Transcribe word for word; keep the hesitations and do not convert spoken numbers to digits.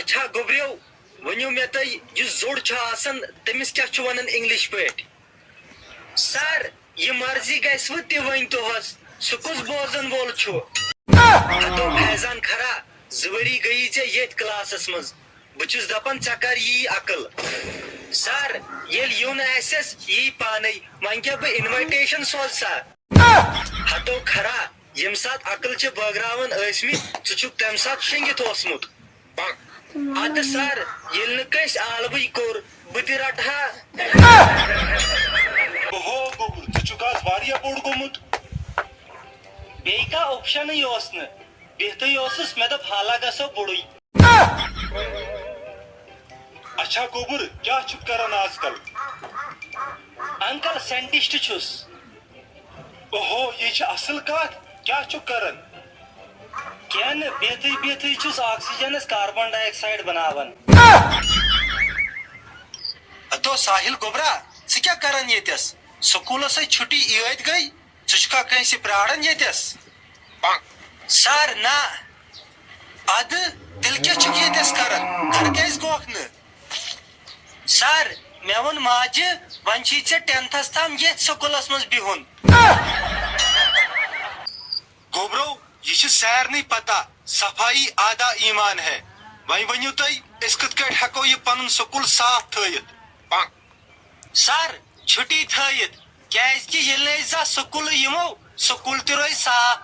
اچھا گوٚبریو، ؤنِو مےٚ تُہۍ، یُس زوٚڑ چھُ آسان، تٔمِس کیٛاہ چھُ وَنان اِنگلِش پٲٹھۍ؟ سر، یہِ مرضی گژھِ وٕ تہِ ؤنۍ تُہس، سُہ کُس بوزن وول چھُ؟ ہتو فیضان کھرا، زٕ ؤری گٔیی ژےٚ ییٚتھۍ کلاسس منٛز، بہٕ چھُس دپان ژےٚ کر یی عقل۔ سر، ییٚلہِ یُن آسٮ۪س یی پانے، وۄنۍ کیٛاہ بہٕ انویٹیشن سوزٕ سا؟ ہتو کھرا، ییٚمہِ ساتہٕ عقل چھِ بٲگراوان ٲسمٕتۍ، ژٕ چھُکھ تمہِ ساتہٕ شٔنگِتھ اوسمُت۔ ادٕ سر، ییٚلہِ نہٕ کٲنٛسہِ عالمٕے کوٚر، بہٕ تہِ رٹہٕ ہا۔ اوہو گوٚبُر، ژٕ چھُکھ آز واریاہ بوٚڑ گوٚمُت۔ بیٚیہِ کانٛہہ اوپشنٕے اوس نہٕ، بِہتٕے اوسُس، مےٚ دوٚپ حالا گژھو بوٚڑُے۔ اچھا گوٚبُر، کیٛاہ چھُکھ کران آز کل؟ انکل، سینٹسٹ چھُس۔ اوہو، یہِ چھِ اصل کتھ۔ کیٛاہ چھُکھ کران؟ کینٛہہ نہٕ، بِہتٕے بِہتٕے چھُس آکسیجنس کاربن ڈائی آکسائیڈ بناوان۔ ہتو ساحل گوٚبرا، ژٕ کیٛاہ کران ییٚتٮ۪س؟ سکوٗلس ہے چھُٹی عٲدۍ گٔے، ژٕ چھُکھا کٲنٛسہِ پرٛاران ییٚتٮ۪س؟ سر، نہ۔ ادٕ تیٚلہِ کیٛاہ چھُکھ ییٚتٮ۪س کران؟ گرٕ کیٛازِ گوکھ نہٕ؟ سر، مےٚ ووٚن ماجہِ، وۄنۍ چھُے ژےٚ ٹینتھس تام ییٚتھۍ سکوٗلس منٛز بِہُن۔ گوٚبرو، یہِ چھِ سارنٕے پتہ، صفائی آدھا ایمان ہے۔ وۄنۍ ؤنِو تُہۍ، أسۍ کِتھ کٲٹھۍ ہٮ۪کو یہِ پنُن سکوٗل صاف تھٲیِتھ؟ سر، چھُٹی تھٲیِتھ، کیٛازِ کہِ ییٚلہِ نہٕ أسۍ زانٛہہ سکوٗلٕے یِمو، سکوٗل تہِ روزِ صاف۔